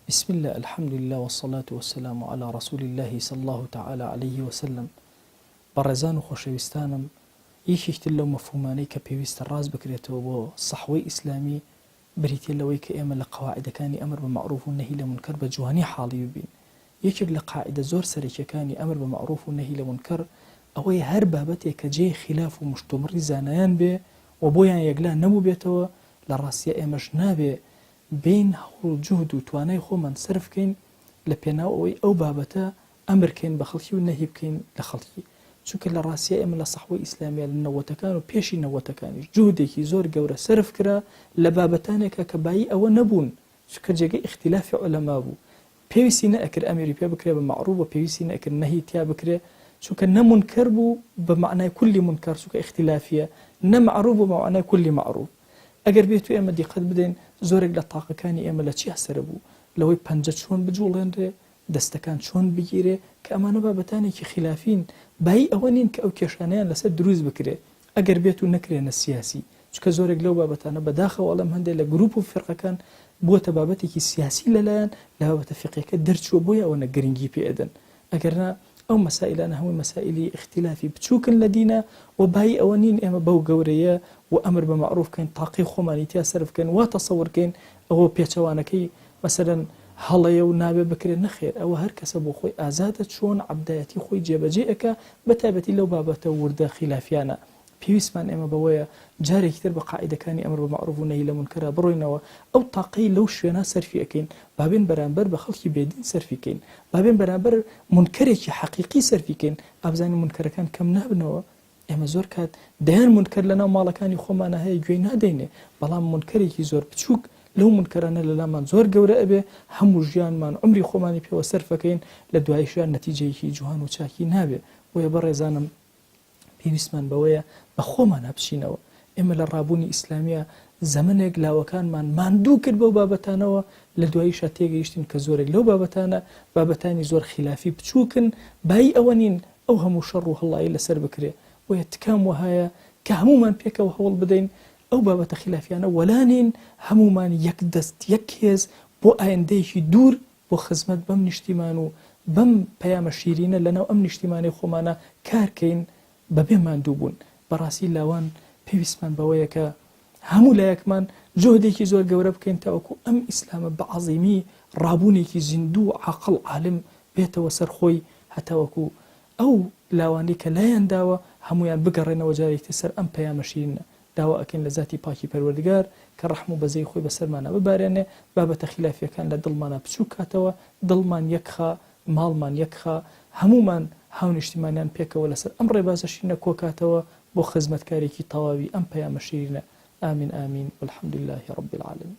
بسم اللە الحمدللە والصلاة والسلام علی رسول اللە صلی اللە تعالی علیه وسلم بەڕێزان و خۆشەویستانم یەکێکی تر لەو مەفهومانەی کە پێویستە ڕاست بکرێتەوە بۆ سەحوەی ئیسلامی بریتیە لەوەی کە ئێمە لە قەواعیدەکانی ئەمر بە مەعروف و نەهی لە مونکەر بە جوانی حاڵی ببین یەکێک لە قاعیدە زۆر سەرەکیەکانی ئەمر بە مەعروف و نەهی لە مونکەر ئەوەیە هەر بابەتێک کە جێی خیلاف و مشتومڕی زانایان بێ و بۆیان یەکلا نەبووبێتەوە لە ڕاستیا ئێمەش نابێ بێین هەوڵ جوهد و توانای خۆمان سەرف کەین لە پێناو ئەوەی ئەو بابەتە ئەمر کەین بە خەڵکی و نەهی بکەین لە خەڵکی چونکە لە ڕاستیا ئێمە لە سەحوەی ئیسلامیە لە نەوەتەکان و پێشی نەوەتەکانیش جوهدێکی زۆر گەورە سەرف کرا لە بابەتانێکا کە بایی ئەوە نەبوون چونکە جێگەی ئیختیلافی عولەما بوو پێویستی نەئەکرد ئەمری پێ بکرێ بە مەعروف و پێویستی نەئەکرد نەهی تیا بکرێ چونکە نە مونکەر بوو بە مەعنای کولی مونکەر چونکە ئیختیلافیە نە مەعروف بوو بە مەعنای کولی مەعروف ئەگەر بێتو ئێمە دیقەت بدەین زۆرێک لە تاقەکانی ئێمە لە چیا سەرە بوو لەوەی پەنجە چۆن بجوڵێنرێ دەستەکان چۆن بگیرێ کە ئەمانە بابەتانێکی خیلافین بایی ئەوە نین کە ئەو کێشانەیان لەسەر دروست بکرێ ئەگەر بێتو نەکرێنە سیاسی چونکە زۆرێک لەو بابەتانە بەداخەوە ئەڵێم هەندێک لە گروپ و فیرقەکان بووەتە بابەتێکی سیاسی لەلایان لە بابەتە فیقیەکە دەرچووە بۆیە ئەوەنە گرنگی پێ ئەدەن ئەگەرنا ئەو مەسائیلانە هەمووی مەسائیلی ئیختیلافی بچووکن لە دینا و بایی ئەوە نین ئێمە بەو گەورەیە و ئەمر بە مەعروف کەین تاقەی خۆمانی تیا سەرف کەین وا تەسەور کەین ئەوە پێچەوانەکەی مەسەلەن هەڵەیە و نابێ بکرێ نەخێر ئەوە هەر کەسە بۆ خۆی ئازادە چۆن عەبدایەتی خۆی جێبەجێ ئەکا بە تایبەتی لەو بابەتە وردە خیلافیانە پێویستمان ئێمە بەوەیە جارێکی تر بە قاعیدەکانی ئەمر بە مەعروف و نەهی لە مونکەرا بڕۆینەوە، ئەو تاقەی لەو شوێنە سەرفی ئەکەین با بێن بەرامبەر بە خەڵکی بێ دین سەرفی کەین، با بێن بەرامبەر مونکەرێکی حەقیقی سەرفی کەین، با بزانین مونکەرەکان کەم نابنەوە، ئێمە زۆر کات دەیان مونکەر لەناو ماڵەکانی خۆمانا هەیە گوێی نادەینێ، بەڵام مونکەرێکی زۆر بچووک لەو مونکەرانە لەلامان زۆر گەورە ئەبێ، هەموو ژیانمان عومری خۆمانی پێوە سەرفەکەین، لە دواییشا نەتیجەیەکی جوان و چاکی نابێ، بۆیە بەڕێزانم پێویستمان بەوەیە بە خۆمانا بچینەوە. ئێمە لە ڕابوونی ئیسلامییا زەمەنێک لاوەکانمان ماندوو کرد بەو بابەتانەوە، لە دواییشا تێگەیشتین کە زۆرێک لەو بابەتانە، بابەتانی زۆر خیلافی بچووکن، بایی ئەوە نین ئەو هەموو شەڕ و هەڵڵایی لەسەر بکرێ. بۆیە تکام وەهایە کە هەموومان پێکەوە هەوڵ بدەین ئەو بابەتە خیلافیانە وەلا نێین، هەموومان یەک دەست یەک هێز بۆ ئایندەیەکی دوور بۆ خزمەت بەم نیشتیمان و بەم پەیامە شیرینە لەناو ئەم نیشتیمانەی خۆمانا کار کەین بەبێ ماندوو بوون. بەڕاستی لاوان پێویستمان بەوەیە کە هەموو لایەکمان جوهدێکی زۆر گەورە بکەین تاوەکو ئەم ئیسلامە بە عەزیمی ڕابوونێکی زیندوو و عاقڵ عالم بێتەوە سەر خۆی هەتاوەکو ئەو لاوانەی کە لایان داوە هەموویان بگەڕێنەوە جارێکی تر سەر ئەم پەیامە شیرینە. داوا ئەکەین لە زاتی پاکی پەروەردگار کە ڕەحم و بەزەی خۆی بەسەرمانا ببارێنێ، بابەتە خیلافیەکان لە دڵمانا بچوک کاتەوە، دڵمان یەک خا، ماڵمان یەک خا، هەموومان هاونیشتیمانیان پێکەوە لەسەر ئەم ڕێبازە شیرینە کۆکاتەوە بۆ خزمەتکارێکی تەواوی ئەم پەیامە شیرینە. آمین آمین والحمد للە رب العالمین.